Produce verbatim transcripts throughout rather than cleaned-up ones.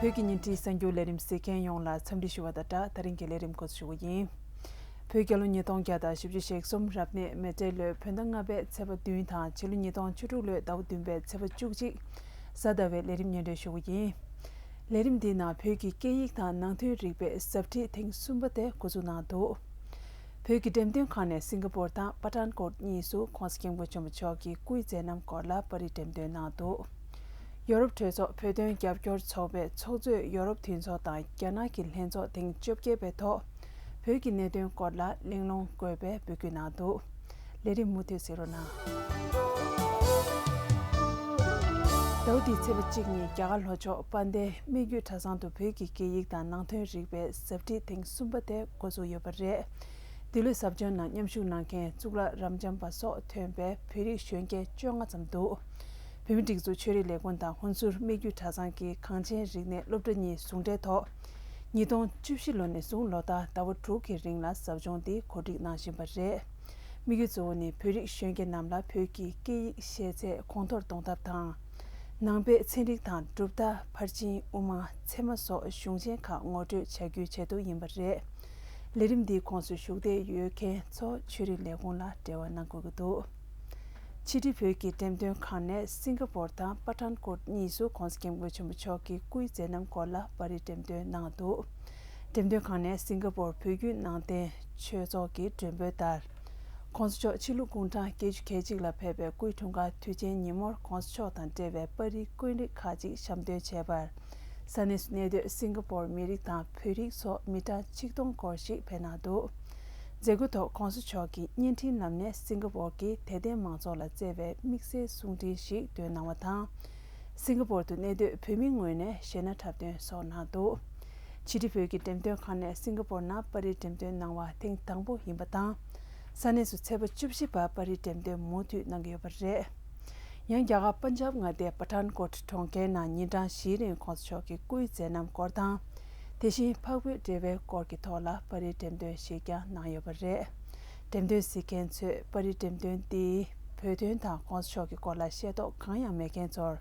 བོད་ཀྱི་བརྙན་འཕྲིན་གསར་འགྱུར་ལས་རིམ་གཟིགས་མཁན་ཡོངས་ལ་འཚམས་འདྲི་ཞུ་བ་དང་སྦྲགས། ད་རིང་གི་ལས་རིམ་འགོ་འཛུགས་ཞུ་གི་ཡིན། བོད་རྒྱལ་ལོ་ཉིས་སྟོང་བརྒྱ་དང་བཞི་བཅུ་ཞེ་གསུམ་རབ་གནས་མེ་སྤྲེལ་ལོའི་བོད་ཟླ་ལྔ་པའི་ཚེས་པ་བདུན་དང་ཕྱི་ལོ་ཉིས་སྟོང་བཅུ་དྲུག་ལོའི་ཟླ་བ་བདུན་པའི་ཚེས་པ་བཅུ་གཅིག་གཟའ་ཟླ་བའི་ལས་རིམ་སྙན་སྒྲོན་ཞུ་གི་ཡིན། ལས་རིམ་འདིའི་ནང་བོད་ཀྱི་སྐད་ཡིག་དང་ནང་དོན་རིག་པའི་ཟབ་ཁྲིད་ཐེངས་གསུམ་པ་དེ་འགོ་འཛུགས་གནང་འདུག་བོད་ཀྱི་འགྲེམས་སྟོན་ཁང་ནས་སིང་ག་པོར་དང་པ་ཐན་ཀོཊ་གཉིས་སུ་༸གོང་ས་༸སྐྱབས་མགོན་ཆེན་པོ་མཆོག་གི་སྐུའི་མཛད་རྣམ་སྐོར་ལ་པར་རིས་འགྲེམས་སྟོན་གནང་འདུག་ཡོ་རོབ་གྲོས་ཚོགས་བོད་དོན་རྒྱབ་སྐྱོར་ཚོགས་པའི་ཚོགས་གཙོས་ཡོ་རོབ་མཐུན་ཚོགས་དང་རྒྱ་ནག་གི་ལྷན་ཚོགས་ཐེངས་བཅོ་བརྒྱད་པའི་ཐོག་བོད་ཀྱི་གནད་དོན་སྐོར་ལ་གླེང་སློང་དགོས་པའི་འབོད་སྐུལ་གནང་འདུག་ལས་རིམ་མུ་མཐུད་གཟིགས་རོགས་གནང་། ཟླ་བ་འདིའི་ཚེས་པ་གཅིག་ཉིན་རྒྱ་གར་ལྷོ་ཕྱོགས་དཔལ་ལྡན་སྨད་རྒྱུད་གྲྭ་ཚང་དུ་བོད་ཀྱི་སྐད་ཡིག་དང་ནང་དོན་རིག་པའི་ཟབ་ཁྲིད་ཐེངས་གསུམ་པ་དེ་འགོ་འཛུགས་ཡོད་པ་རེད། འདི་ལོའི་ཟབ་སྦྱོང་ནང་མཉམ་ཞུགས་གནང་མཁན་གཙུག་ལག་རབ་འབྱམས་པ་སོགས་ཐོན་པའི་བོད་རིགས་གཞོན་སྐྱེས་བཅོ་ལྔ་ཙམ་འདུག་བོད་མིའི་སྒྲིག་འཛུགས་ཆོས་རིག་ལས་ཁུངས་དང་ཧུན་སུར་སྨད་རྒྱུད་གྲྭ་ཚང་གི་གངས་ཅན་རིག་གནས་སློབ་གྲྭ་གཉིས་ཟུང་འབྲེལ་ཐོག་ཉིས་སྟོང་བཅུ་བཞི་ལོ་ནས་བཟུང་ལོ་ལྟར་ཟླ་བ་དྲུག་གི་རིང་ལ་ཟབ་སྦྱོང་འདི་གོ་སྒྲིག་གནང་བཞིན་པ་རེད། དམིགས་ཡུལ་གཙོ་བོ་ནི་བོད་རིགས་གཞོན་སྐྱེས་རྣམས་ལ་བོད་ཀྱི་སྐད་ཡིག་ཤེས་ཚད་གོང་མཐོར་གཏོང་ཐབས་དང་། ནང་པའི་ཚན་རིག་དང་གྲུབ་མཐའ། ཕར་ཕྱིན་དབུ་མ། ཚད་མ་སོགས་གཞུང་ཆེན་ཁག་ངོ་སྤྲོད་བྱ་རྒྱུའི་ཆེད་དུ་ཡིན་པ་རེད། ལས་རིམ་འདིའི་ཁོངས་སུ་ཞུགས་འདོད་ཡོད་མཁན་ཚོ་ཆོས་རིག་ལས་ཁུངས་ལ་འབྲེལ་བ་གནང་དགོས་ཀྱི་འདུག་ཕྱི་དྲིལ་བོད་ཀྱི་འགྲེམས་སྟོན་ཁང་ནས་སིང་ག་པོར་དང་པ་ཐན་ཀོཊ་གཉིས་སུ་༸གོང་ས་༸སྐྱབས་མགོན་ཆེན་པོ་མཆོག་གི་སྐུའི་མཛད་རྣམ་སྐོར་ལ་པར་རིས་འགྲེམས་སྟོན་གནང་འདུག་འགྲེམས་སྟོན་ཁང་ནས་སིང་ག་པོར་བོད་བརྒྱུད་ནང་བསྟན་ཆོས་ཚོགས་ཀྱི་མགྲོན་འབོད་ལྟར། ༸གོང་ས་མཆོག་ཕྱི་ལུགས་གུང་ཁྲན་སྐྱེ་རྒྱུ་གལ་གཅིག་ལ་ཕེབས་པའི་སྐུའི་འཁྲུངས་སྐར་དུས་ཆེན་ཉིན་མོར་༸གོང་ས་མཆོག་དང་འབྲེལ་བའི་པར་རིས་དཀོན་རིགས་ཁག་ཅིག་བཤམས་སྟོན་བྱས་པར། ས་གནས་སུ་གནས་སྡོད་སིང་ག་པོར་མི་རིགས་དང་བོད་རིགས་སོགས་མི་གྲངས་ཆིག་སྟོང་སྐོར་ཞིག་ཕེབས་གནང་འདུག་མཛད་སྒོའི་ཐོག་༸གོང་ས་མཆོག་གིས་བརྙན་འཕྲིན་ལམ་ནས་སིང་ག་པོར་གྱི་དད་ལྡན་མང་ཚོགས་ལ་བསྩལ་བའི་དམིགས་བསལ་གསུང་འཕྲིན་ཞིག་འདོན་གནང་བ་དང་། སིང་ག་པོར་དུ་གནས་སྡོད་བོད་མི་ངོས་ནས་གཞས་སྣ་འཁྲབ་སྟོན་སོགས་གནང་འདུག་ཕྱི་དྲིལ་བོད་ཀྱི་འགྲེམས་སྟོན་ཁང་ནས་སིང་ག་པོར་ནང་པར་རིས་འགྲེམས་སྟོན་གནང་བ་ཐེངས་དང་པོ་ཡིན་པ་དང་། ས་གནས་སུ་ཚེས་པ་བཅུ་བཞི་བར་པར་རིས་འགྲེམས་སྟོན་མུ་མཐུད་གནང་གི་ཡོད་པ་རེད། ཡང་རྒྱ་གར་པན་ཇབ་མངའ་སྡེའི་པ་ཐན་ཀོཊ་གྲོང་ཁྱེར་ནང་ཉིན་གྲངས་བཞིའི་རིང་༸གོང་ས་མཆོག་གི་སྐུའི་མཛད་རྣམ་སྐོར་དང་། དེ་བཞིན་འཕགས་བོད་འབྲེལ་བའི་སྐོར་གྱི་ཐོག་ལ་པར་རིས་འགྲེམས་སྟོན་ཞིག་ཀྱང་གནང་ཡོད་པ་རེད། འགྲེམས་སྟོན་གཟིགས་མཁན་ཚོས་པར་རིས་འགྲེམས་སྟོན་འདིས་བོད་དོན་དང་༸གོང་ས་མཆོག་གི་སྐོར་ལ་ཤེས་རྟོགས་གང་ཡང་མེད་མཁན་ཚོར།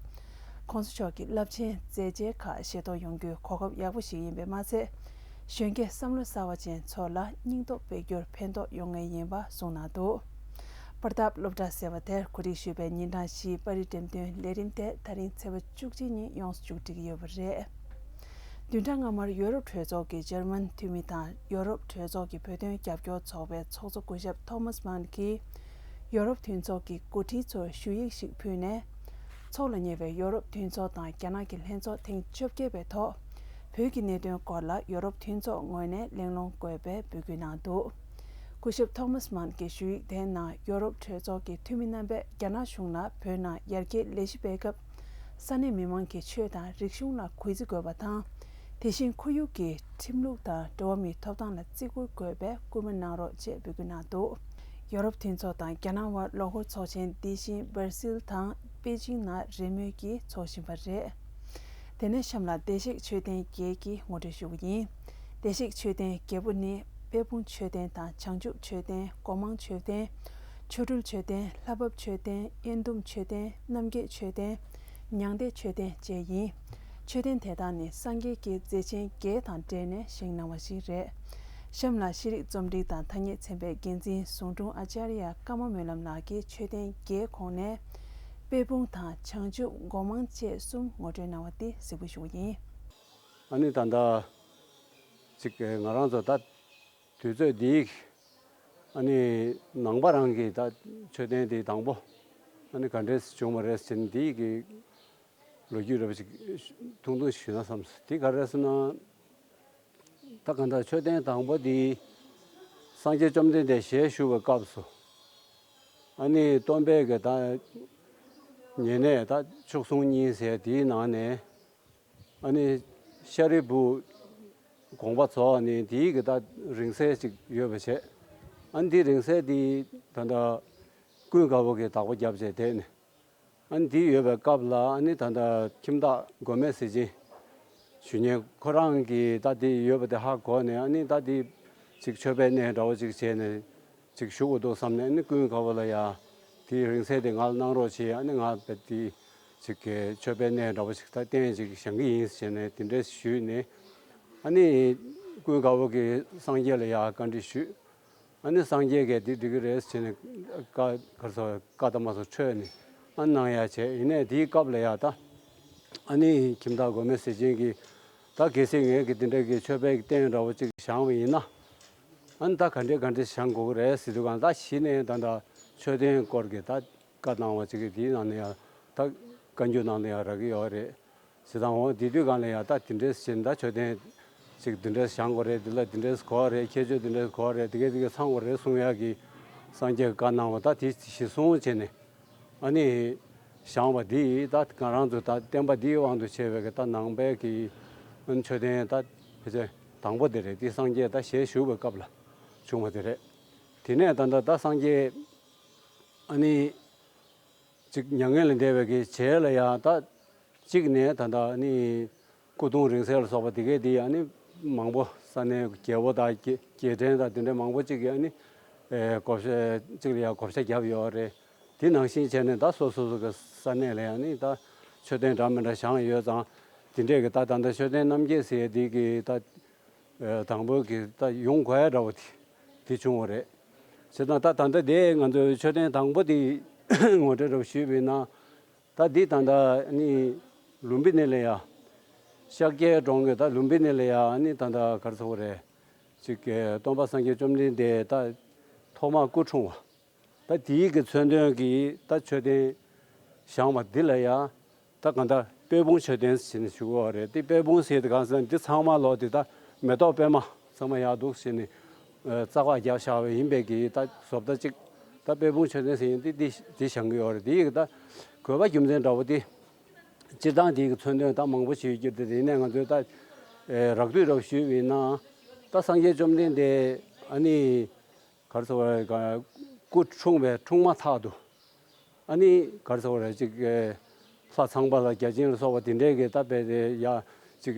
༸གོང་ས་མཆོག་གི་རླབས་ཆེན་མཛད་རྗེས་ཁག་ཤེས་རྟོགས་ཡོང་རྒྱུའི་གོ་སྐབས་ཡག་པོ་ཞིག་ཡིན་པས་མ་ཚད། གཞོན་སྐྱེས་བསམ་བློ་གསར་བ་ཅན་ཚོ་ལ་སྙིང་སྟོབས་སྤེལ་རྒྱུར་ཕན་ཐོགས་ཡོང་ངེས་ཡིན་པ་གསུངས་གནང་འདུག་པར་ཐབ་སློབ་གྲྭ་ཟེར་བ་དེར་གོ་སྒྲིག་ཞུས་པའི་ཉིན་གྲངས་བཞིའི་པར་རིས་འགྲེམས་སྟོན་ལས་རིམ་དེ་ད་རིང་ཚེས་པ་བཅུ་གཅིག་ཉིན་ཡོངས་སུ་མཇུག་སྒྲིལ་གྱི་ཡོད་པ་རེད། བདུན་ཕྲག་སྔ་མར་ཡོ་རོབ་གྲོས་ཚོགས་ཀྱི་འཇར་མན་འཐུས་མི་དང་ཡོ་རོབ་གྲོས་ཚོགས་ཀྱི་བོད་དོན་རྒྱབ་སྐྱོར་ཚོགས་པའི་ཚོགས་གཙོ་སྐུ་ཞབས་ཐོ་མཱས་མཱན་གྱིས། ཡོ་རོབ་མཐུན་ཚོགས་ཀྱི་འགོ་ཁྲིད་ཚོར་ཞུ་ཡིག་ཞིག་ཕུལ་ནས། ཚོགས་ལ་ཉེ་བའི་ཡོ་རོབ་མཐུན་ཚོགས་དང་རྒྱ་ནག་གི་ལྷན་ཚོགས་ཐེངས་བཅོ་བརྒྱད་པའི་ཐོག་བོད་ཀྱི་གནད་དོན་སྐོར་ལ་ཡོ་རོབ་མཐུན་ཚོགས་ངོས་ནས་གླེང་སློང་དགོས་པའི་འབོད་སྐུལ་གནང་འདུག་སྐུ་ཞབས་ཐོ་མཱས་མཱན་གྱི་ཞུ་ཡིག་དེའི་ནང་ཡོ་རོབ་གྲོས་ཚོགས་ཀྱི་འཐུས་མི་རྣམ་པས་རྒྱ་ནག་གཞུང་ལ་བོད་ནང་ཡར་རྒྱས་ལས་གཞི་སྤེལ་སྐབས། ས་གནས་མི་མང་གི་ཆོས་དང་རིག་གཞུང་ལ་གུས་བརྩི་དགོས་པ་དང་། དེ་བཞིན་ཁོར་ཡུག་གི་ཁྲིམས་ལུགས་དང་འགྲོ་བ་མིའི་ཐོབ་ཐང་ལ་བརྩི་བཀུར་དགོས་པའི་སྐུལ་མ་གནང་རོགས་ཅེས་འབོད་སྐུལ་གནང་འདུག་ཡོ་རོབ་མཐུན་ཚོགས་དང་རྒྱ་ནག་དབར་ལོ་འཁོར་ཚོགས་ཆེན་འདི་བཞིན་སྦར་སིལ་དང་པེ་ཅིང་ནང་རེས་མོས་ཀྱིས་འཚོགས་བཞིན་པ་རེད། དེ་ནས་གཤམ་ལ་བདེ་གཤེགས་མཆོད་རྟེན་བརྒྱད་ཀྱི་ངོ་སྤྲོད་ཞུ་བ་ཡིན། བདེ་གཤེགས་མཆོད་རྟེན་བརྒྱད་པོ་ནི་དཔལ་སྤུངས་མཆོད་རྟེན་དང་བྱང་ཆུབ་མཆོད་རྟེན། སྒོ་མང་མཆོད་རྟེན། ཆོ་འཕྲུལ་མཆོད་རྟེན། ལྷ་བབས་མཆོད་རྟེན། དབྱེན་བསྡུམ་མཆོད་རྟེན། རྣམ་རྒྱས་མཆོད་རྟེན། མྱང་འདས་མཆོད་རྟེན་བཅས་ཡིན། མཆོད་རྟེན་དེ་དག་ནི་སངས་རྒྱས་ཀྱི་མཛད་ཆེན་བརྒྱད་དང་འབྲེལ་ནས་བཞེངས་གནང་བ་ཞིག་རེད། གཤམ་ལ་ཤེས་རིག་རྩོམ་སྒྲིག་དང་ཐ་སྙད་ཚན་པའི་འགན་འཛིན་ཟུང་དྲུང་ཨ་ཅཱརྱ་ཀརྨ་སྨོན་ལམ་ལགས་ཀྱིས་མཆོད་རྟེན་བརྒྱད་གོང་ནས་དཔལ་སྤུངས་དང་བྱང་ཆུབ། སྒོ་མང་བཅས་གསུམ་ངོ་སྤྲོད་གནང་བ་དེ་གཟིགས་འབུལ་ཞུ་བ་ཡིན། ཨ་ནི་ད་ལྟ་ཅིག་ང་རང་ཚོ་ད་དུས་ཚོད་འདིའི་ཨ་ནི་ནང་པ་རང་གི་ད་མཆོད་རྟེན་དེ་དང་པོ་ཨ་ནི་ག་འདྲས་བྱུང་བ་རེད་ཟེར་ནས་འདིའི་གི་ལོ་རྒྱུས་རེ་བ་ཅིག་ཐུང་ཐུང་ཞུས་ན་བསམས། དེ་ག་རེ་ཟེར་ན། ད་ག་འདྲ་མཆོད་རྟེན་དང་པོ་དེ་སངས་རྒྱས་བཅོམ་ལྡན་འདས་ཞལ་བཞུགས་པའི་སྐབས་སུ་ཨ་ནི་སྟོན་པས་གི་ད་ཉེ་གནས་ད་མཆོག་ཟུང་གཉིས་ཟེར་དེའི་ནང་ནས། ཨ་ནི་ཤཱ་རིའི་བུ་དགོངས་པ་རྫོགས་ནས་དེའི་གི་ད་རིང་བསྲེལ་ཅིག་ཡོད་པ་བྱས། ཨ་ནི་དེའི་རིང་བསྲེལ་དེ་ད་ལྟ་ཀུན་དགའ་བོ་གི་བདག་པོ་བརྒྱབ་བྱས་བསྡད་ནས། ཨ་ནི་དེ་ཡོད་པའི་སྐབས་ལ་ཨ་ནི་ད་ལྟ་ཁྱིམ་བདག་མགོན་མེད་ཟས་སྦྱིན་ཞུ་མཁན་ཁོ་རང་གིས་ད་དེ་ཡོད་པ་དེ་ཧ་གོ་ནས། ཨ་ནི་ད་དེ་ཅིག་མཆོད་པའི་གནས་འདྲ་བོ་ཅིག་བྱས་ནས། ཅིག་ཞུ་དགོས་འདུག་བསམ་ནས། ཨ་ནི་ཀུན་དགའ་བོ་ལ་ཡ་དེའི་རིང་བསྲེལ་དེ་ང་ལ་གནང་རོགས་བྱེད། ཨ་ནི་ང་བས་དེ་ ཅིག་གི་མཆོད་པའི་གནས་འདྲ་བོ་ཞིག་ད་རྟེན་ཅིག་བཞེངས་ཀྱི་ཡིན་ཟེར་ནས་དེ་འདྲ་ཞུས་ནས། ཨ་ནི་ཀུན་དགའ་བོ་གིས་སངས་རྒྱས་ལ་ཡ་བཀའ་འདྲི་ཞུས། ཨ་ནི་སངས་རྒྱས་ཀྱིས་འདི་འགྲིག་གི་རེད་ཟེར་ནས་བཀའ་ག་རེ་ཟེར་བཀའ་ད་མ་སོང་འཕྲོས་ནས་ཨ་གནང་ཡ་བྱས། ཡིན་ནའི་དེའི་སྐབས་ལ་ཡ་ད་ཨ་ནི་ཁྱིམ་བདག་མགོན་མེད་ཟས་སྦྱིན་གྱིས་ད་གལ་སྲིད་ངས་ཀྱི་འདི་འདྲ་གི་མཆོད་པའི་རྟེན་འདྲ་བོ་ཅིག་བཞེངས་པ་ཡིན་ན། ཨ་ནི་ད་ག་འདྲས་ག་འདྲས་བཞེངས་དགོས་ཀྱི་རེད་ཟེར་དུས་གང་ད་གཞི་ནས་ད་ད་མཆོད་རྟེན་སྐོར་གྱི་ད་བཀའ་གནང་བ་ཅིག་གི་དེའི་ནང་ནས་ཡང་ད་བཀའ་འགྱུར་ནང་ལ་ཡང་རག་གི་ཡོད་རེད། ཟེར་དང་འོ་དེ་དུས་གང་ལ་ཡང་ད་དེ་འདྲས་ཟེར་ད་མཆོད་རྟེན་ཅིག་དེ་འདྲས་བཞེངས་དགོས་རེད། དེ་ལ་དེ་འདྲས་དགོས་རེད། ཁྱད་ཆོས་དེ་འདྲས་དགོས་རེད། དེ་གས་དེ་གས་ཚང་དགོས་རེད་གསུང་ཡག་གི་སངས་རྒྱས་ཀྱི་བཀའ་གནང་བ་ད་དེ་གཞི་བཟུང་བྱས་ནས་ཨ་ནི་བཞེངས་པ་འདི་ད་ང་རང་ཚོ་ད་བསྟན་པ་འདིའི་དབང་དུ་བྱས་པའི་གི་ད་ནང་པའི་གི་མཆོད་རྟེན་ད་ཕལ་ཆེར་དང་པོ་དེ་རེད། དེ་སངས་རྒྱས་ད་ཞལ་བཞུགས་པའི་སྐབས་ལ་བྱུང་བ་དེ་རེད། དེ་ནས་ད་ད་ད་སངས་རྒྱས་ཨ་ནི། ཅིག་མྱ་ངན་ལས་འདས་པའི་གི་རྗེས་ལ་ཡང་ད་གཅིག་ནས་ད་ལྟ་ནི་སྐུ་གདུང་རིང་བསྲེལ་ལ་སོགས་པ་དེ་གས་དེ་ཡང་ནི་མང་པོ་ས་གནས་རྒྱལ་པོ་དང་རྒྱལ་རྒྱལ་ཕྲན་དང་དེ་འདྲ་མང་པོ་ཅིག་གིས་ནི་ཨེ་བགོ་བཤའ་གཅིག་ལ་ཡང་བགོ་བཤའ་བརྒྱབ་ཡོད་རེད། དེ་ནང་བཞིན་བྱས་ནས་ད་སོ་སོ་སོ་གི་ས་གནས་ལ་ཡང་ནི་ད་མཆོད་རྟེན་འདྲ་མི་འདྲ་བཞེངས་ཡོད་ཙང་དེ་འདྲས་གི་ད་ད་ལྟ་མཆོད་རྟེན་རྣམ་བརྒྱད་ཟེར་ཡས་དེ་གི་ད། ཨ་དང་པོ་གི་ད་ཡོང་དགོས་ཡ་འདྲ་བོ་དེ་དེ་བྱུང་བ་རེད། བྱས་ཙང་ད་ད་ལྟ་དེ་ང་ཚོའི་མཆོད་རྟེན་དང་པོ་དེ་ངོ་སྤྲོད་འདྲ་བོ་ཞུས་པ་ཡིན་ན། ད་འདི་ད་ལྟ་ནི་ལུམ་བི་ནི་ལ་ཡ། ཤཱཀྱའི་གྲོང་གི་ད་ལུམ་བི་ནི་ལ་ཡ་ནི་ད་ལྟ་ག་རེ་ཟེར་དགོས་རེད། ཅིག་གི་སྟོན་པ་སངས་རྒྱས་བཅོམ་ལྡན་འདས་ད་ཐོག་མར་སྐུ་འཁྲུངས་པ། ད་དེའི་གི་མཚོན་དོན་གྱིས་ད་མཆོད་རྟེན་བཞེངས་པ་འདི་ལ་ཡང་ད་གང་ལྟར་དཔལ་སྤུངས་མཆོད་རྟེན་ཟེར་ནས་ཞུ་གི་ཡོད་རེད། དེ་དཔལ་སྤུངས་ཟེར་དེ་གང་ཟེར་ན་འདི་ཚང་མ་ལོག་དེ་ད་མེ་ཏོག་པད་མ་ཚང་མ་ཡག་འདུག་ཟེར་ནས་ཨ་རྩ་བ་རྒྱབ་བཞག་པ་ཡིན་པས་ཀྱི་ད་བཟོ་ལྟ་གཅིག་ད་དཔལ་སྤུངས་མཆོད་རྟེན་ཟེར་ཡིན་དེ་འདི་འདི་བཞེངས་གི་ཡོད་རེད། དེའི་གི་ད་དགོས་པ་རྒྱུ་མཚན་འདྲ་བོ་དེ་སྤྱིར་བཏང་དེའི་གི་མཚོན་དོན་ད་མང་པོ་ཞིག་ཡོད་རྒྱུ་དེ་རེད། ཡིན་ནའི་ང་ཚོས་ད་ཨེ་རགས་བསྡུས་འདྲ་བོ་ཞུས་པ་ཡིན་ན་ད་སངས་རྒྱས་བཅོམ་ལྡན་འདས་ཨ་ནི། ག་རེ་ཟེར་བ་རེད། སྐུ་འཁྲུངས་པའི་འཁྲུངས་མ་ཐག་ཏུ་ཨ་ནི་ག་རེ་ཟེར་བ་རེད། ཅིག་ལྷ་ཚངས་པ་ལ་བརྒྱ་བྱིན་ལ་སོགས་པ་དེ་འདྲས་ཀྱིས་ད་དཔེ་དེ་ཡ་ཅིག་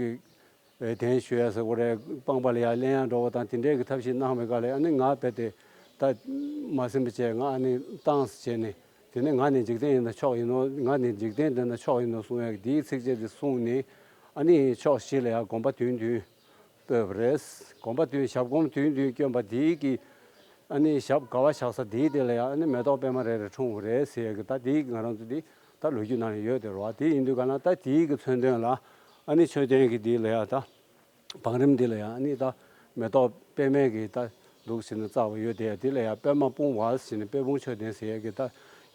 གདན་ཞུ་ཡ་ཟེར་བ་རེད། སྤངས་པ་ལ་ཡ་ལེན་ཡ་འགྲོ་བ་དང་དེ་འདྲས་ཀྱི་ཐབས་ཤེས་གནང་བའི་སྐབས་ལ་ཨ་ནི་ང་དཔེ་དེ་ད་མ་ཟིན་པ་བྱས་ང་ཨ་ནི་བཏང་ཟེར་བྱས་ནས་དེ་ནས་ང་ནི་འཇིག་རྟེན་ཡིན་ན་མཆོག་ཡིན་ནོ། ང་ནི་འཇིག་རྟེན་འདི་ན་མཆོག་ཡིན་ནོ་གསུང་ཡ་འདིའི་ཚིགས་བཅད་དེ་གསུངས་ནས་ཨ་ནི་ཕྱོགས་བཞི་ལ་ཡ་དགོན་པ་བདུན་བདུན། སྤོས་པ་རེད། དགོན་པ་བདུན་ཞབས་སྒོམ་བདུན་བདུན་བསྐྱོན་པ་དེའི་གི་ཨ་ནི་ཞབས་དགའ་བ་བཞག་ས་དེའི་དེ་ལ་ཡང་ཨ་ནི་མེ་ཏོག་པད་མ་རེ་རེ་འཁྲུངས་པ་རེད་ཟེར་ཡ་གི་ད་དེའི་གི་ང་རང་ཚོ་དེ་ད་ལོ་རྒྱུས་ནང་ལ་ཡོད་དེ་རེད་བ། དེ་ཡིན་དུས་ག་ན་ད་དེའི་གི་མཚོན་དོན་ལ་ཨ་ནི་མཆོད་རྟེན་གི་དེ་ལ་ཡང་ད་བང་རིམ་དེ་ལ་ཡང་ཨ་ནི་ད་མེ་ཏོག་པད་མའི་གི་ད་འདུག་ཟེར་ནས་རྩ་བ་ཡོད་དེ་དེ་ལ་ཡང་པད་མ་སྤུངས་པ་ཟེར་ནས་དཔལ་སྤུངས་མཆོད་རྟེན་ཟེར་ཡ་གི་ད་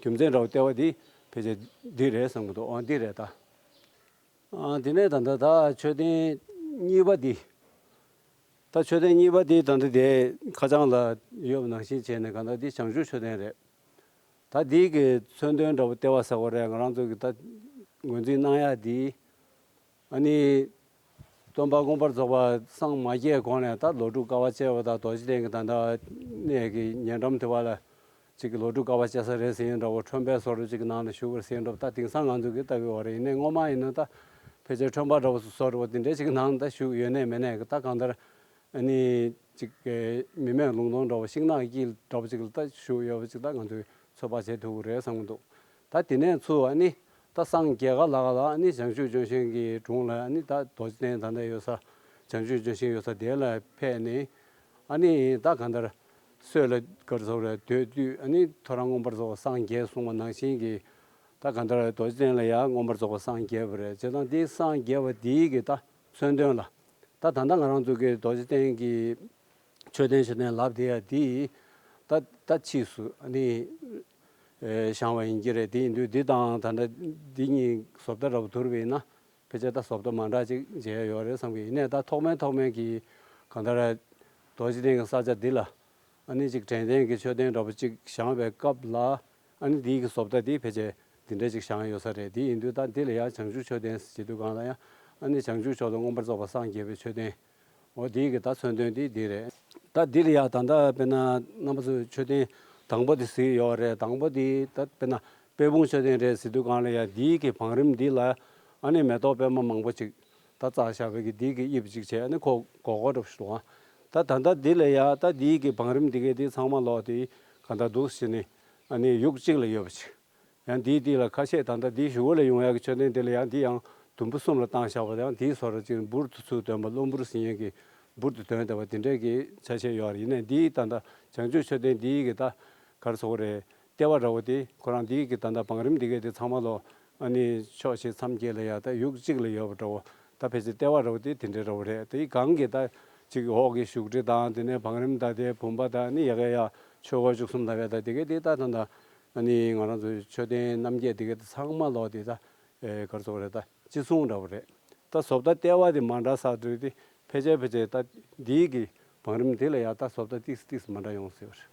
རྒྱུ་མཚན་འདྲ་བོ་ལྟེ་བ་དེ་ཕལ་ཆེར་འདི་རེད་བསམ་གི་འདུག་ཨ་འདི་རེད་ད། ཨ་དེ་ནས་ད་ལྟ་ད་མཆོད་རྟེན་གཉིས་པ་འདི། ད་མཆོད་རྟེན་གཉིས་པ་འདི་ད་ལྟ་དེ་ཁ་བྱང་ལ་ཡོད་པ་ནང་བཞིན་བྱས་ནས་གང་ལྟར་འདི་བྱང་ཆུབ་མཆོད་རྟེན་རེད། ད་འདི་གི་མཚོན་དོན་འདྲ་བོ་ལྟེ་བ་ཟེར་བ་རེད། ང་རང་ཚོ་གི་ད་ངོས་འཛིན་གནང་ཡ་འདི་ཨ་ནི་སྟོན་པ་མངོན་པར་རྫོགས་པ་སངས་མ་རྒྱས་གོང་ནས་ད་ལོ་དྲུག་དཀའ་བ་སྤྱད་པ་དང་རྡོ་རྗེ་གདན་གྱི་ད་ལྟ་གནས་ཀྱི་ཉེ་འགྲམ་དེ་བ་ལ། ཅིག་གི་ལོ་དྲུག་དཀའ་བ་སྤྱད་ས་རེད་ཟེར་ཡིན་འདྲ་བོ་ཁྲོན་པའི་སོ་རུ་ཅིག་གི་ནང་ལ་བཞུགས་པར་ཟེར་ཡིན་འདྲ་བོ། ད་དེང་སང་ང་ཚོ་གི་ལྟ་བུའི་བར་ཡིན་ནའི་སྔོན་མ་ཡིན་ན་ད་ཕལ་ཆེར་ཁྲོན་པ་འདྲ་བོ་སོ་རུ་བ་དེ་འདྲའི་ཅིག་གི་ནང་ད་བཞུགས་ཡོད་ནའི་མེད་ནའི་གི་ད་གང་ལྟར་ཨ་ནི་ཅིག་གི་མི་མེད་ལུང་སྟོང་འདྲ་བོ་ཤིང་ནགས་དཀྱིལ་འདྲ་བོ་ཅིག་ལ་ད་བཞུགས་ཡོད་པ་ཅིག་ད་ང་ཚོས་ཚོད་དཔག་བྱེད་ཐུབ་ཀྱི་རེད་བསམ་གྱི་འདུག་ད་དེ་ནས་ཚུར་ཨ་ནི་ད་སངས་རྒྱས་ག་ལ་ག་ལ་ཨ་ནི་བྱང་ཆུབ་ལྗོན་ཤིང་གི་དྲུང་ལ་ཨ་ནི་ད་རྡོ་རྗེ་གདན་ད་ལྟ་ཡོད་ས་བྱང་ཆུབ་ལྗོན་ཤིང་ཡོད་ས་དེ་ལ་ཕེབས་ནས་ཨ་ནི་ད་གང་ལྟར། སྲོད་ལ་ག་རེ་ཟེར་དགོས་རེད། སྡོད་དུས་ཨ་ནི་ཐོ་རངས་མངོན་པར་རྫོགས་པ་སངས་རྒྱས་གསུངས་པ་ནང་བཞིན་གྱི་ད་གང་ལྟར་རྡོ་རྗེ་གདན་ལ་ཡང་མངོན་པར་རྫོགས་པ་སངས་རྒྱས་པ་རེད། བྱས་ཙང་དེ་སངས་རྒྱས་པ་དེའི་གི་ད་མཚོན་དོན་ལ་ད་ད་ལྟ་ང་རང་ཚོ་གི་རྡོ་རྗེ་གདན་གྱི་མཆོད་རྟེན་མཆོད་རྟེན་ལབ་བསྡད་ཡ་དེ་ད་ད་ཕྱིས་སུ་ཨ་ནི་ཨེ་བཞེངས་པ་ཡིན་གྱི་རེད། དེ་ཡིན་དུས་འདི་དང་ད་ལྟ་འདི་གཉིས་བཟོ་ལྟ་འདྲ་པོ་བསྡུར་བ་ཡིན་ན། ཕལ་ཆེར་ད་བཟོ་ལྟ་མ་འདྲ་ཅིག་མཇལ་ཡོད་རེད་བསམ་གི། ཡིན་ནའི་ད་ཐོག་མའི་ཐོག་མའི་གི་གང་ལྟར་རྡོ་རྗེ་གདན་གྱི་ས་ཆ་འདི་ལ་ཨ་ནི་ཅིག་དྲན་རྟེན་གྱི་མཆོད་རྟེན་འདྲ་པོ་ཅིག་བཞེངས་པའི་སྐབས་ལ་ཨ་ནི་འདིའི་གི་བཟོ་ལྟ་འདི་ཕལ་ཆེར་འདི་འདྲ་ཅིག་བཞེངས་ཡོད་ས་རེད། འདི་ཡིན་དུས་ད་འདི་ལ་ཡང་བྱང་ཆུབ་མཆོད་རྟེན་ཟེར་དུས་གང་ལ་ཡང་ཨ་ནི་བྱང་ཆུབ་མཆོག་ཏུ་མངོན་པར་རྫོགས་པ་སངས་རྒྱས་པའི་མཆོད་རྟེན། འོ་འདི་གི་ད་མཚོན་དོན་འདི་འདི་རེད། ད་འདི་ལ་ཡང་ད་ལྟ་དཔེར་ན་རྣམ་པ་ཚོས་མཆོད་རྟེན་དང་པོ་འདི་གཟིགས་ཡོད་རེད། དང་པོ་འདི་ད་དཔེར་ན་དཔལ་སྤུངས་མཆོད་རྟེན་རེད་ཟེར་དུས་གང་ལ་ཡང་འདི་གི་བང་རིམ་འདི་ལ་ཨ་ནི་མེ་ཏོག་པད་མ་མང་པོ་ཅིག་ད་བཙགས་བཞག་པའི་གི་འདི་གི་དབྱིབས་ཅིག་བྱས་ཨ་ནི་ཁོ་སྒོར་སྒོར་འདྲ་པོ་ཞིག་འདུག་ཨ། ད་ད་ལྟ་འདི་ལ་ཡང་ད་འདི་གི་བང་རིམ་འདི་གའི་འདི་ཚང་མ་ལོག་དེ་ག་ད་འདུག་ཟེར་ནས་ཨ་ནི་ཡུག་གཅིག་ལ་ཡོད་པ་ཅིག་ཡང་འདིའི་སྟེང་ལ་ཁ་ཤས་ད་ལྟ་འདིའི་གཞུག་གུ་ལ་ཡོང་ཡག་གི་མཆོད་རྟེན་དེ་ལ་ཡང་འདི་ཡང་དུམ་བུ་གསུམ་ལ་བཏང་བཞག་པ་དང་། འདིའི་བཟོ་འདྲ་ཅིག་འབུར་དུ་ཚུར་འདོན་པ། གློ་འབུར་ཟེར་མཁན་གྱི་འབུར་དུ་འདོན་བསྡད་པ་དེ་འདྲས་ཀྱི་ཆ་ཤས་ཡོད་རེད། ཡིན་ནའི་འདིའི་ད་ལྟ་བྱང་ཆུབ་མཆོད་རྟེན་འདིའི་གི་ད་ག་རེ་ཟེར་དགོས་རེད། ལྟེ་བ་འདྲ་བོ་དེ་ཁོ་རང་འདིའི་གི་ད་ལྟ་བང་རིམ་འདི་གའི་དེ་ཚང་མ་ལོ། ཨ་ནི་ཕྱོགས་བཞི་མཚམས་བརྒྱད་ལ་ཡ་ད་ཡུག་གཅིག་ལ་ཡོད་པ་འདྲ་བོ། ད་ཕལ་ཆེར་ལྟེ་བ་འདྲ་བོ་དེ་དེ་འདྲའི་འདྲ་བོ་རེད། དེའི་སྒང་གི་ད་ཅིག་འོག་གི་བཞུགས་ཁྲི་དང་། དེ་ནས་བང་རིམ་དང་། དེ་བུམ་པ་དང་། ཨ་ནི་ཡ་གི་ཡ་ཆོས་སྐོར་བཅུ་གསུམ་ལབ་ཡ་ད་དེ་གའི་དེ་ད་ད་ད་ཨ་ནི་ང་རང་ཚོའི་མཆོད་རྟེན་རྣམ་བརྒྱད་དེ་གའི་དེ་ཚང་མ་ལོ་དེ་ད་ཨེ་ག་རེ་ཟེར་དགོས་རེད། ད་ཅི་གསུང་འདྲ་བོ་རེད། ད་བཟོ་ལྟ་ལྟེ་བ་དེ་མ་འདྲ་ས་དུས་དེ་ཕལ་ཆེར་ཕལ་ཆེར་ད་འདིའི་གི་བང་རིམ་འདི་ལ་ཡ་ད་བཟོ་ལྟ་ཏིག་ཏིག་མ་འདྲ་ཡོང་སྲིད་པ་རེད།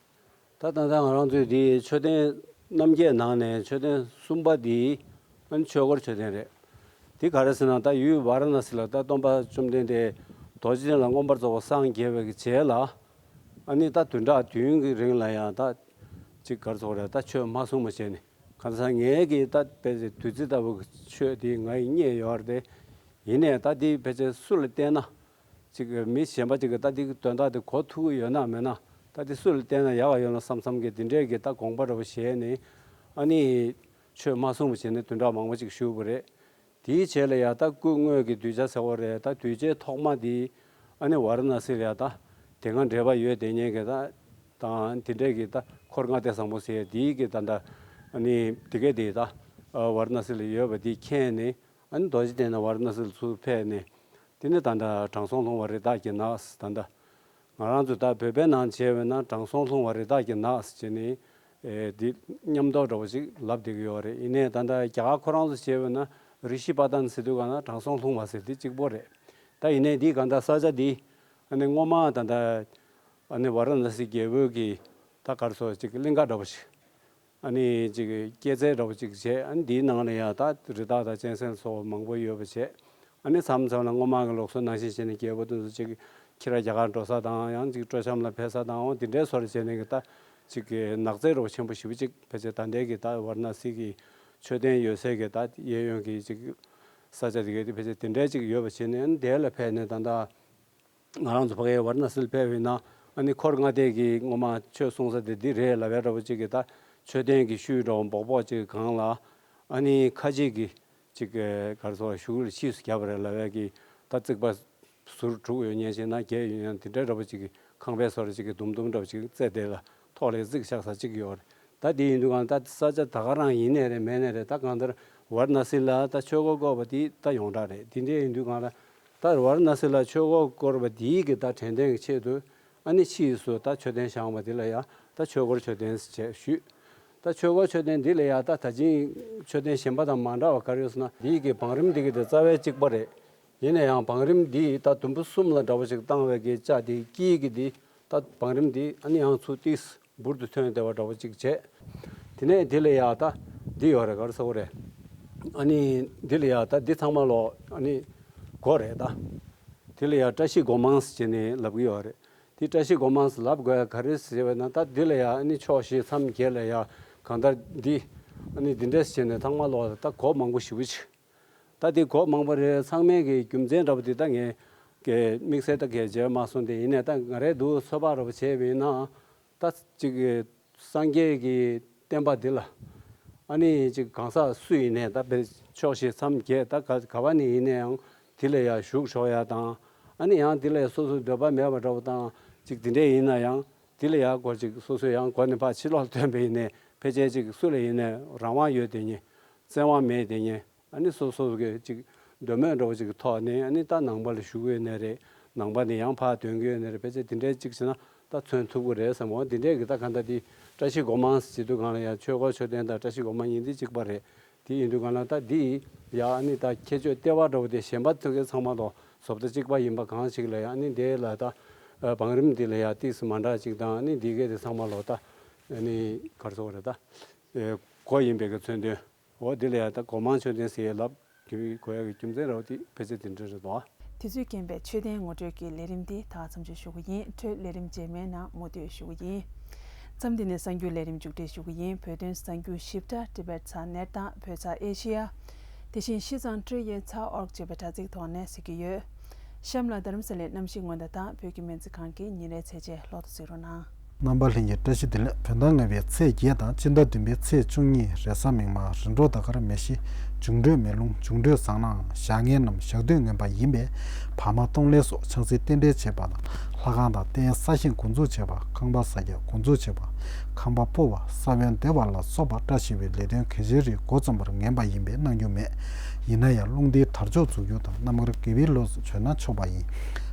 ད་ད་ལྟ་ང་རང་ཚོའི་འདི་མཆོད་རྟེན་རྣམ་བརྒྱད་ནང་ནས་མཆོད་རྟེན་གསུམ་པ་འདི་ཨ་ནི་ཆོས་སྐོར་མཆོད་རྟེན་རེད། འདི་ག་རེ་ཟེར་ན། ད་ཡུལ་ཝཱ་ར་ཎ་སི་ལ་ད་སྟོན་པ་བཅོམ་ལྡན་འདས་རྡོ་རྗེ་གདན་ལ་མངོན་པར་རྫོགས་པར་སངས་རྒྱས་པའི་གི་རྗེས་ལ། ཨ་ནི་ད་བདུན་ཕྲག་བདུན་གྱི་རིང་ལ་ཡང་ད་ཅིག་ག་རེ་ཟེར་དགོས་རེད། ད་ཆོས་མ་གསུངས་པ་བྱས་ནས། གང་ཟག་ངའི་གི་ད་དཔེ་བདུད་རྩི་ལྟ་བུ་གི་ཆོས་འདི་ང་ཡིས་རྙེད་ཡོད་རེད་དེ། ཡིན་ནའི་ད་འདི་ཕལ་ཆེར་སུ་ལ་བསྟན་ན། ཅིག་མི་གཞན་པ་ཅིག་གིས་ད་འདི་གི་དོན་དག་དེ་གོ་ཐུབ་ཀྱི་ཡོད་ན་མེད་ན། ད་འདི་སུ་ལ་བསྟན་ན་ཡག་ག་ཡོད་ན་བསམ་བསམ་གི་འདི་འདྲས་ཀྱི་ད་དགོངས་པ་འདྲ་བོ་བཞེས་ནས། ཨ་ནི་ཆོས་མ་གསུངས་པ་བྱས་ནས་བདུན་ཕྲག་མང་པོ་ཅིག་བཞུགས་པ་རེད། དེའི་རྗེས་ལ་ཡ་ད་སྐུ་དངོས་ཀྱི་གདུལ་བྱ་ཟེར་བ་རེད། ད་གདུལ་བྱའི་ཐོག་མ་འདི་ཨ་ནི་ཝཱ་ར་ཎ་སི་ལ་ཡ་ད་དེ་སྔ་འབྲེལ་བ་ཡོད་དེ་ཉེ་གི་ད་དང་དེ་འདྲས་ཀྱི་ད་འཁོར་ལྔ་སྡེ་བཟང་པོ་ཟེར་ཡ་འདིའི་གི་ད་ད་ཨ་ནི་དེ་གའི་དེ་ད་ཝཱ་ར་ཎ་སི་ལ་ཡོད་པ་འདི་མཁྱེན་ནས། ཨ་ནི་རྡོ་རྗེ་གདན་ནས་ཝཱ་ར་ཎ་སི་ལ་ཚུར་ཕེབས་ནས། དེ་ནས་ད་ལྟ་དྲང་སྲོང་ལྷུང་བ་རི་དྭགས་ཀྱི་ནགས། ད་ལྟ་ང་རང་ཚོ་ད་བོད་པའི་ནང་བྱས་པ་ན་དྲང་སྲོང་ལྷུང་བ་རི་དྭགས་ཀྱི་ནགས་ཟེར་ནས་ཨེ་འདི་མཉམ་འདོགས་འདྲ་བོ་ཞིག་ལབ་བསྡད་ཀྱི་ཡོད་རེད། ཡིན་ནའི་ད་ལྟ་རྒྱ་གར་ཁོ་རང་ཚོ་བྱས་པ་ན་རི་ཤི་པ་ཏན་ཟེར་དུས་ག་ན་དྲང་སྲོང་ལྷུང་བ་ཟེར་དེ་གཅིག་པོ་རེད། ད་ཡིན་ནའི་འདི་ག་ད་ས་ཆ་འདི་ཨ་ནི་སྔོན་མ་ད་ལྟ་ཨ་ནི་ཝཱ་ར་ཎ་སི་རྒྱལ་པོའི་གི་ད་ག་རེ་ཟེར་ཅིག་གླིང་ག་འདྲ་བོ་ཞིག་ཨ་ནི་ཅིག་སྐྱེད་ཚལ་འདྲ་བོ་ཅིག་བྱས། ཨ་ནི་འདིའི་ནང་ལ་ཡང་ད་རི་དྭགས་དང་གཅན་གཟན་སོགས་མང་པོ་ཡོད་པ་བྱས། ཨ་ནི་མཚམས་མཚམས་ལ་སྔོན་མ་གི་ལུགས་སྲོལ་ནང་བཞིན་བྱས་ནས་རྒྱལ་པོ་དེ་ཚོ་ཅིག་ཁྱི་ར་རྒྱ་གར་འགྲོ་ས་དང་། ཡང་ཅིག་སྤྲོ་འཆམ་ལ་ཕེབས་ས་དང་། འོ་འདི་འདྲའི་བཟོ་འདྲ་བྱས་ནས་གི་ད་ཅིག་གི་ནགས་ཚལ་འདྲ་བོ་ཆེན་པོ་ཞེ་པོ་ཅིག་ཕལ་ཆེར་ད་ལྟའི་གི་ད་ཝཱ་ར་ཎ་སི་གི་མཆོད་རྟེན་ཡོད་སའི་གི་ད་གཡས་གཡོན་གི་ཅིག་ས་ཆ་དེ་གའི་དེ་ཕལ་ཆེར་དེ་འདྲའི་ཅིག་ཡོད་པ་བྱས་ནས། ཨ་ནི་དེ་ལ་ཕེབས་ནས་ད་ལྟ་ང་རང་ཚོ་ཕ་གིའི་ཝཱ་ར་ཎ་སི་ལ་ཕེབས་པ་ཡིན་ན། ཨ་ནི་འཁོར་ལྔ་སྡེ་གི་སྔོན་མ་ཆོས་གསུང་ས་དེ་འདི་རེད་ལབ་ཡ་འདྲ་བོ་ཅིག་གི་ད་མཆོད་རྟེན་གྱི་ཤུལ་འདྲ་བོ་སྦོག་སྦོག་ཅིག་གི་སྒང་ལ། ཨ་ནི་ཁ་ཆེ་གི་ཅིག་ག་རེ་ཟེར་བ། ཤུགས་ལ་ཕྱིས་སུ་བརྒྱབ་པ་རེད་ལབ་ཡ་གི་ད་རྩིག་པ་ཟུར་དྲུག་ཡོད་མཁན་ཞིག་ན་བརྒྱད་ཡོད་མཁན་དེ་འདྲ་འདྲ་བོ་ཅིག་གི་ཁང་པའི་བཟོ་འདྲ་ཅིག་གི་དུམ་དུམ་འདྲ་བོ་ཅིག་རྩེ་དེ་ལ་ཐོག་ལ་རྩིག་བཞག་ས་ཅིག་ཡོད་རེད། ད་དེ་ཡིན་དུས་གང་ལ་ད་ས་ཆ་ད་ག་རང་ཡིན་ནའི་རེད། མེད་ནའི་རེད། ད་གང་ལྟར་ཝཱ་ར་ཎ་སི་ལ་ད་ཆོས་འཁོར་བསྐོར་བ་དེ་ད་ཡོངས་གྲགས་རེད། དེ་འདྲ་ཡིན་དུས་གང་ལ་ད་ཝཱ་ར་ཎ་སི་ལ་ཆོས་འཁོར་བསྐོར་བ་དེའི་གི་ད་དྲན་རྟེན་གྱི་ཆེད་དུ། ཨ་ནི་ཕྱིས་སུ་ད་མཆོད་རྟེན་བཞེངས་པ་དེ་ལ་ཡང་ད་ཆོས་འཁོར་མཆོད་རྟེན་ཞེས་ཞུས། ད་ཆོས་འཁོར་མཆོད་རྟེན་འདི་ལ་ཡང་ད་ད་ཅིང་མཆོད་རྟེན་གཞན་པ་དང་མ་འདྲ་བ་ག་རེ་ཡོད་ཟེར་ན། འདིའི་གི་བང་རིམ་འདི་གི་དེ་རྩ་བའི་གཅིག་པ་རེད། ཡིན་ན་ཡང་བང་རིམ་འདི་ད་དུམ་བུ་གསུམ་ལ་འདྲ་བོ་ཞིག་བཏང་བའི་གི་ལྕགས་དེ་དཀྱིལ་གི་འདི་ད་བང་རིམ་འདི་ཨ་ནི་ཡང་ཚུར་ཏིས་འབུར་དུ་ཐོན་བསྡད་པ་འདྲ་བོ་ཅིག་བྱས། དེ་ནས་འདི་ལ་ཡ་ད་འདི་ཡོད་རེད། ག་རེ་ཟེར་དགོས་རེད། ཨ་ནི་འདི་ལ་ཡ་ད་འདི་ཚང་མ་ལོ་ཨ་ནི་སྒོ་རེད་ད། འདི་ལ་ཡ་བཀྲ་ཤིས་སྒོ་མང་ཟེར་ནས་ལབ་ཀྱི་ཡོད་རེད། འདི་བཀྲ་ཤིས་སྒོ་མང་ཟེར་ལབ་དགོས་ཡ་ག་རེ་ཟེར་བས་ན། ད་འདི་ལ་ཡ་ཨ་ནི་ཕྱོགས་བཞི་མཚམས་བརྒྱད་ལ་ཡ་གང་ལྟར་འདི་ཨ་ནི་འདི་འདྲས་བྱས་ནས་ཚང་མ་ལོ་ད་སྒོ་མང་པོ་ཞེ་པོ་ཅིག་ད་འདི་སྒོ་མང་པོ་རེད། ཚང་མའི་གི་རྒྱུ་མཚན་འདྲ་པོ་འདི་ད་ངས་གི་དམིགས་བསལ་ད་གས་མཇལ་མ་སོང་སྟེ། ཡིན་ནའི་ད་ང་རའི་འདུག་ཚོད་དཔག་འདྲ་པོ་བྱས་པ་ཡིན་ན། ད་ཅིག་གི་སངས་རྒྱས་ཀྱི་བསྟན་པ་འདི་ལ་ཨ་ནི་ཅིག་གང་ཟག་སུ་ཡིན་ནའི་ད་དཔེ་ཕྱོགས་བཞི་མཚམས་བརྒྱད་ད་ག་ག་བ་ནས་ཡིན་ནའི་ཡང་འདི་ལ་ཡ་བཞུགས་ཆོག་ཡ་དང་། ཨ་ནི་ཡང་འདི་ལ་ཡ་སོ་སོའི་འདོད་པ་མེད་པ་འདྲ་པོ་དང་ཅིག་འདི་འདྲས་ཡིན་ན་ཡང་འདི་ལ་ཡ་སྒོ་ཅིག་སོ་སོས་ཡང་སྒོ་ནས་ཕར་ཕྱི་ལོགས་ཐོན་པ་ཡིན་ནའི་ཕལ་ཆེར་ཅིག་སུ་ལ་ཡིན་ནའི་རང་དབང་ཡོད་དེ་ཉེ། བཙན་དབང་མེད་དེ་ཉེ། ཨ་ནི་སོ་སོ་གི་ཅིག་འདོད་མོས་འདྲ་བོ་ཅིག་གི་ཐོག་ནས་ཨ་ནི་ད་ནང་པ་ལ་ཞུགས་ཡོད་ནའི་རེད། ནང་པ་ནས་ཡང་ཕར་ཐོན་གྱི་ཡོད་ནའི་རེད། ཕལ་ཆེར་དེ་འདྲའི་ཅིག་བྱས་ན་ད་མཚོན་ཐུབ་ཀྱི་རེད་བསམ། འོ་དེ་འདྲའི་གི་ད་ག་ད་འདི་བཀྲ་ཤིས་སྒོ་མང་ཟེར་དུས་གང་ལ་ཡ་ཆོས་འཁོར་མཆོད་རྟེན་དང་བཀྲ་ཤིས་སྒོ་མང་གཉིས་འདི་གཅིག་པ་རེད། དེ་ཡིན་དུས་གང་ལ་ད་འདི་ཡ་ཨ་ནི་ད་ཁྱད་ཆོས་ལྟེ་བ་འདྲ་བོ་དེ་གཞན་པ་ཚོ་གི་ཚང་མ་ལོ་བཟོ་ལྟ་གཅིག་པ་ཡིན་པ་གང་ཞིག་ལ་ཡ་ཨ་ནི་འདི་ལ་ད་བང་རིམ་འདི་ལ་ཡ་ཏིས་མ་འདྲ་ཅིག་དང་། ཨ་ནི་འདི་གའི་དེ་ཚང་མ་ལོ་ད་ཨ་ནི་ག་རེ་ཟེར་དགོས་རེད། ད་སྒོ་ཡིན་པའི་གི་མཚོན་དོན། འོ་འདི་ལ་ཡང་ད་སྒོ་མང་མཆོད་རྟེན་ཟེར་ཡས་ལབ་དགོས་ཡག་གི་རྒྱུ་མཚན་ར་བ་དེ་ཕལ་ཆེར་དེ་འདྲ་རེད་དོ། དུས་ཚོད་རྐྱེན་པས་མཆོད་རྟེན་ངོ་སྤྲོད་ཀྱི་ལས་རིམ་འདི་ད་མཚམས་འཇོག་ཞུ་གི་ཡིན། འཕྲོས་ལས་རིམ་རྗེས་མའི་ནང་མུ་མཐུད་ཞུ་གི་ཡིན། མཚམས་འདི་ནས་གསར་འགྱུར་ལས་རིམ་མཇུག་སྒྲིལ་ཞུ་གི་ཡིན། བོད་དོན་གསར་འགྱུར་ཞིབ་ཕྲ་ཏི་བེད་ཚག་ནེཊ་དང་བོད་ཚག་ཨེ་ཤི་ཡ། དེ་བཞིན་ཤིས་ཙང་ཀྲི་ཡེ་ཚག་ཨོར་ཅེས་པའི་དྲ་ཚིགས་ཐོག་ནས་གཟིགས་ཀྱི་ཡོད། གཤམ་ལ་རྡ་རམ་ས་ལའི་གནམ་གཤིས་སྔོན་བརྡ་དང་བོད་ཀྱི་སྨན་རྩིས་ཁང་གི་ཉིན་རེའི་ཚེས་ཆ་ལོག་ཏུ་གཟིགས་རོགས་གནང་། རྣམ་པ་ལྷན་རྒྱས་བཀྲ་ཤིས་བདེ་ལེགས། བོད་ཟླ་ལྔ་པའི་ཚེས་བརྒྱད་དང་སྤྱི་ཟླ་བདུན་པའི་ཚེས་བཅུ་གཉིས། རེས་གཟའ་མིག་དམར། རིམ་གྲོ་ཟླ་སྐར་མེ་བཞི། འབྱུང་འཕྲོད་མེ་རླུང་། འབྱུང་འཕྲོད་བཟང་ནའང་བཞག་ངན་ནམ་བཞག་དུས་ངན་པ་ཡིན་པས། བར་མ་གཏོང་ལེན་སོགས་ཆང་སའི་རྟེན་འབྲེལ་བྱེད་པ་དང་། ལྷ་ཁང་དང་རྟེན་གསར་བཞེངས་འགོ་འཛུགས་བྱེད་པ། ཁང་པ་གསར་རྒྱག་འགོ་འཛུགས་བྱེད་པ། ཁང་པ་སྤོ་བ། ས་བོན་འདེབས་པ་ལ་སོགས་པ་བཀྲ་ཤིས་པའི་ལས་དོན་གལ་ཆེའི་རིགས་འགོ་རྩོམ་པར་ངན་པ་ཡིན་པས་གནང་རྒྱུ་མེད། ཡིན་ན་ཡང་རླུང་ལྡན་དར་ལྕོག་འཛུགས་རྒྱུ་དང་རྣམ་དཀར་དགེ་བའི་ལོ་སུ་བྱོན་ན་ཆོག་པ་ཡིན།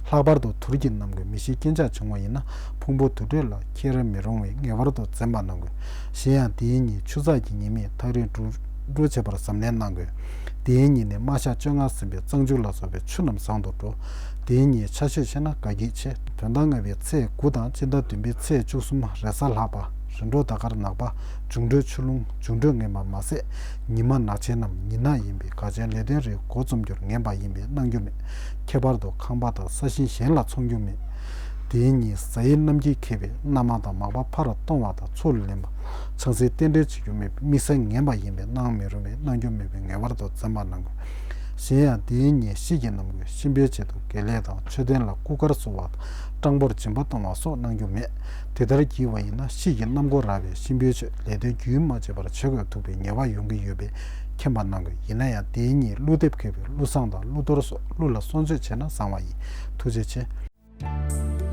ལྷག་པར་དུ་དུར་གྱི་རྣམ་ཀུན་མི་ཤེས་རྐྱེན་ཆག་བྱུང་བ་ཡིན་ན་ཕུང་པོ་དུར་ཁྲོད་ལ་འཁྱེར་མི་རུང་བས་ངེས་པར་དུ་འཛེམ་པ་གནང་དགོས། གཞན་ཡང་དེའི་ཉིན་ཆུ་ཚགས་ཀྱི་ཉི་མས་ཐག་རིང་འགྲོ་འགྲོ་བྱེད་པར་གཟབ་ནན་གནང་དགོས། དེའི་ཉིན་ནི་དམར་ཤ་བཅོ་ལྔ་ཟིན་པའི་གཙང་ཆུ་ལ་སོགས་པའི་ཆུ་རྣམས་བཟང་དུ་འགྲོ། དེའི་ཉིན་ཆར་ཞོད་ཆེ་ན་དགའ་སྐྱིད་ཆེ། བོད་ཟླ་ལྔ་པའི་ཚེས་དགུ་དང་སྤྱི་ཟླ་བདུན་པའི་ཚེས་བཅུ་གསུམ། རེས་གཟའ་ལྷག་པ། རིམ་གྲོ་ཟླ་སྐར་ནག་པ། འབྱུང་འཕྲོད་ཆུ་རླུང་། འབྱུང་འཕྲོད་ངན་པ་མ་ཟད། ཉི་མ་ནག་ཆེན་ནམ་ཉི་ནག་ཡིན་པས་གལ་ཆེན་ལས་དོན་རིགས་འགོ་རྩོམ་རྒྱུར་ངན་པ་ཡིན་པས་གནང་རྒྱུ་མེད། ཁྱད་པར་དུ་ཁང་པ་དང་ས་ཞིང་གཞན་ལ་འཚོང་རྒྱུ་མེད། དེའི་ཉིན་གཟའ་ཡི་གནམ་གྱིས་ཁེབས་པས་གནམ་དམག་དང་མག་པ་ཕར་གཏོང་བ་དང་ཚུར་ལེན་པ། ཆང་སའི་རྟེན་འབྲེལ་བྱེད་རྒྱུ་མེད་པས་དམིགས་བསལ་ངན་པ་ཡིན་པས་གནང་མི་རུང་བས་གནང་རྒྱུ་མེད་པས་ངེས་པར་དུ་འཛེམ་པ་གནང་དགོས། གཞན་ཡང་དེའི་ཉིན་དཔྱིད་ཀྱི་རྣམ་ཀུན་གཤིན་པོའི་ཆེད་དུ་དགེ་ལས་དང་མཆོད་རྟེན་ལ་སྐུ་དཀར་བསུ་བ་དང་སྤྲང་པོར་སྦྱིན་པ་གཏོང་བ་སོགས་གནང་རྒྱུ་མེད། དེ་ལྟར་བགྱིས་པ་ཡིན་ན་དཔྱིད་ཀྱི་གནམ་སྒོ་རགས་པས་གཤིན་པོའི་ཆོས་ལས་དོན་རྒྱུན་མ་ཆད་པར་བྱེད་དགོས་ཐུག་པའི་ངེས་པ་ཡོང་གི་ཡོད་པས་མཁྱེན་པ་གནང་དགོས། ཡིན་ན་ཡང་དེའི་ཉིན་ཀླུ་འདེབས་མཁས་པའི་ཀླུ་བསང་དང་ཀླུ་གཏོར་སོགས་ཀླུ་ལ་གསོལ་མཆོད་བྱས་ན་བཟང་བ་ཡིན། ཐུགས་རྗེ་ཆེ།